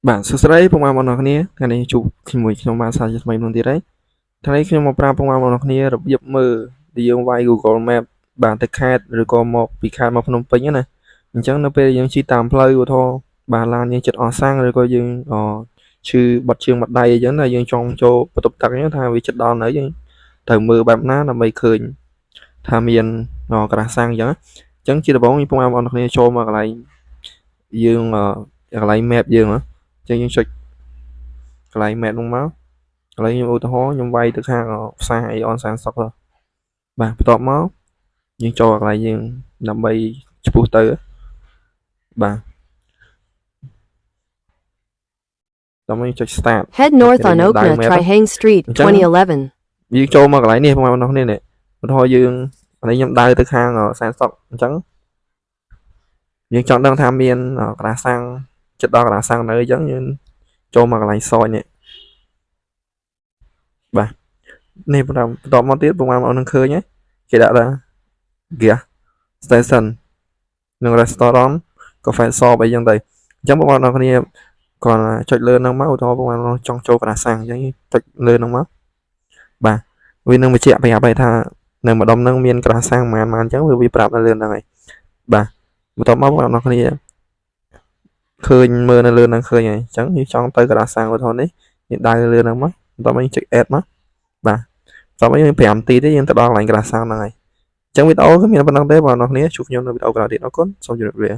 បាទសួស្តីពុកម៉ែបងប្អូនគ្នាថ្ងៃនេះជួបជាមួយខ្ញុំបាទសាជាថ្មីម្ដងទៀតហើយថ្ងៃនេះខ្ញុំមកប្រាប់ពុកម៉ែបងប្អូនគ្នារបៀបមើលដែលយើងវាយ Google Map បាទទៅខេត្តឬក៏មកពីខេត្តមកភ្នំពេញណាអញ្ចឹងនៅពេលយើងជិះតាមផ្លូវឧទាហរណ៍បាទឡានយើងចិត្តអស់សាំងឬក៏យើងអឈឺបាត់ជើងបាត់ដៃអញ្ចឹងណាយើងចង់ចូលបន្ទប់ទឹកអញ្ចឹងថាវាចិត្តដល់នៅយើងត្រូវមើលបែបណាដើម្បីឃើញថាមានក្រាស់សាំងអញ្ចឹងអញ្ចឹងជាដំបូងពុកម៉ែបងប្អូនគ្នាចូលមកកន្លែងយើងកន្លែង map យើងណាចឹងយើងចុចកន្លែង map នោះមកកន្លែងខ្ញុំឧទាហរណ៍ខ្ញុំវាយទៅខាងផ្សារអីអនសានសុកទៅបាទបន្ទាប់មកយើងចូលកន្លែងយើងដើម្បីឆ្ពោះទៅបាទដល់មកចុច start. Head north on យើងដៅ Okna map Trihang Street, អញ្ចឹង 2011. យើងចូលមកកន្លែងនេះបងប្អូនគ្នានេះឧទាហរណ៍យើងអានេះខ្ញុំដើរទៅខាងសែនសុកអញ្ចឹងយើងចង់ដឹងថាមានក្រាស់សាំងចិត្តដល់ក្រាស់សាំងនៅអញ្ចឹងយើងចូលមកកន្លែងសយនេះបាទនេះបន្តបន្តមកទៀតបងប្អូននឹងឃើញហើយគេដាក់ថា gas station និង restaurant coffee shop អីចឹងទៅអញ្ចឹងបងប្អូនគ្នាគ្រាន់តែចុចលើហ្នឹងមកឧទាហរណ៍បងប្អូនចង់ចូលក្រាស់សាំងអញ្ចឹងចុចលើហ្នឹងមកបាទវានឹងបញ្ជាក់ប្រាប់ឲ្យថានៅម្ដុំហ្នឹងមានក្រាស់សាំងប៉ុន្មានប៉ុន្មានអញ្ចឹងវាប្រាប់នៅលើហ្នឹងហើយបាទបន្ទាប់មកបងប្អូនគ្នាឃើញមើលនៅលើហ្នឹងឃើញហើយអញ្ចឹងយើងចង់ទៅក្រាស់សាំងឧទាហរណ៍នេះយើងដៅលើហ្នឹងមកបន្ទាប់មកយើងចុច add មកបាទបន្ទាប់មកយើង5នាទីទេយើងទៅដល់កន្លែងក្រាស់សាំងហ្នឹងហើយអញ្ចឹងវីដេអូគឺមានប៉ុណ្្នឹងទេបងប្អូនគ្នាជួបខ្ញុំនៅវីដេអូក្រោយទៀតអរគុណសូមជម្រាបលា។